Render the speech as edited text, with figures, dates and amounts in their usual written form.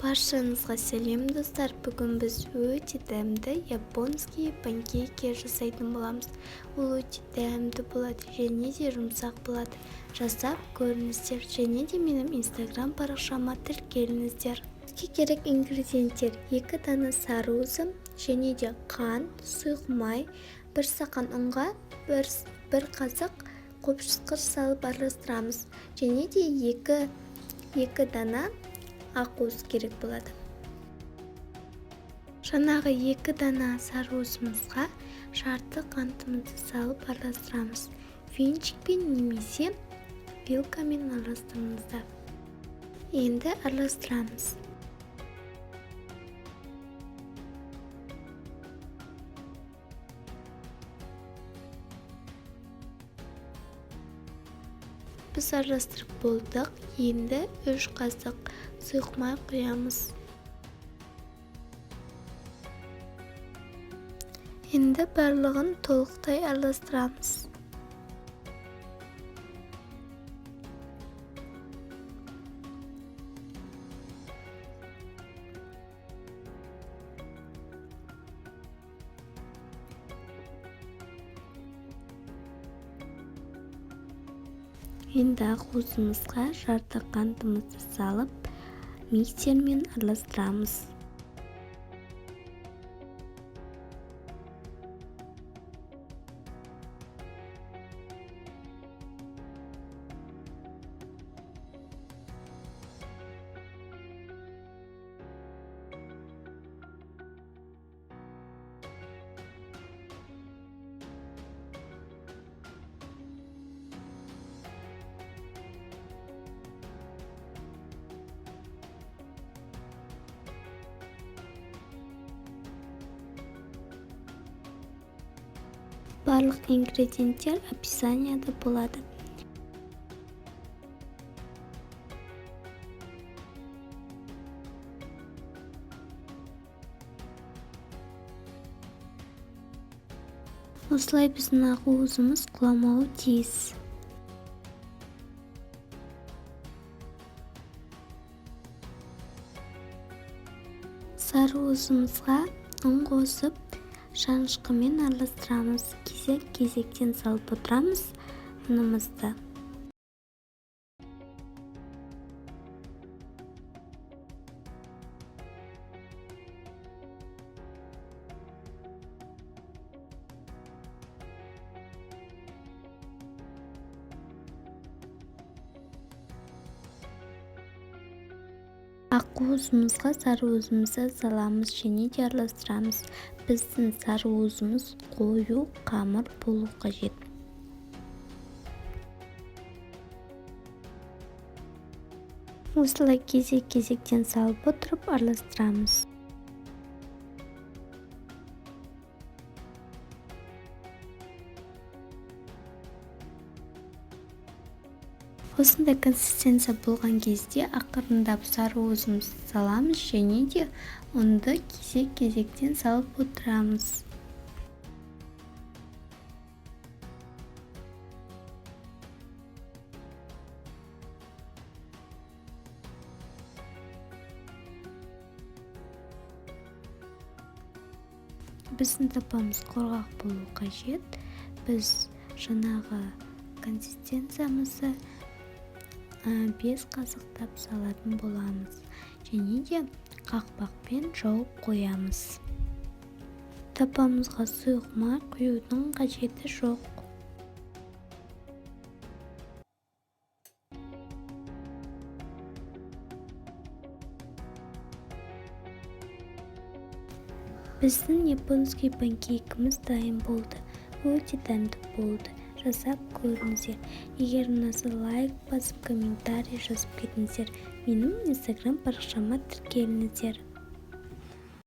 Баршаңызға сәлем, достар! Бүгін біз өте дәмді японский панкейки жасайтын боламыз. Ол өте дәмді болады және де жұмсақ болады. Жасап көріңіздер және де менің инстаграм парақшама тіркеліңіздер. Бізге керек ингредиенттер: 2 дана сары уызым және де қант, сұйық май. 1 стақан ұнға 1 қасық қопшытқыш салып араластырамыз және де 2 дана ақуыз керек болады. Жаңағы 2 дана сары уызымызға жарты қантымызды салып араластырамыз. Венчикпен немесе вилкамен араластырыңыздар. Енді араластырамыз. Біз араластырып болдық. Енді 3 қасық сұйық май құямыз. Енді барлығын толықтай араластырамыз. Енді ақуызымызға жарты қантымызды салып, миксермен араластырамыз. Барлық ингредиенттер описанияда болады. Осылай біздің ақуызымыз құламауы тиіс. Сары уызымызға ұн қосып, шанышқымен араластырамыз. Кезек-кезектен салып отырамыз ұнымызды. Ақуызымызға сары уызымызды саламыз және де араластырамыз. Біздің сары уызымыз қою қамыр болу қажет. Осылай кезек-кезектен салып отырып араластырамыз. Осындай консистенция болған кезде ақырындап сары уызымызды саламыз және де ұнды кезек-кезектен салып отырамыз. Біздің тапамыз құрғақ болу қажет. Біз жаңағы консистенциямызды 5 қасықтап салатын боламыз және де қақпақпен жауып қоямыз. Тапамызға сұйық май құюдың қажеті жоқ. Біздің японский панкейкіміз дайын болды. Өте дәмді болды. Жасап көріңіздер. Егер ұнаса, лайк басып, комментарий жазып кетіңіздер. Менің инстаграм парақшама тіркеліңіздер.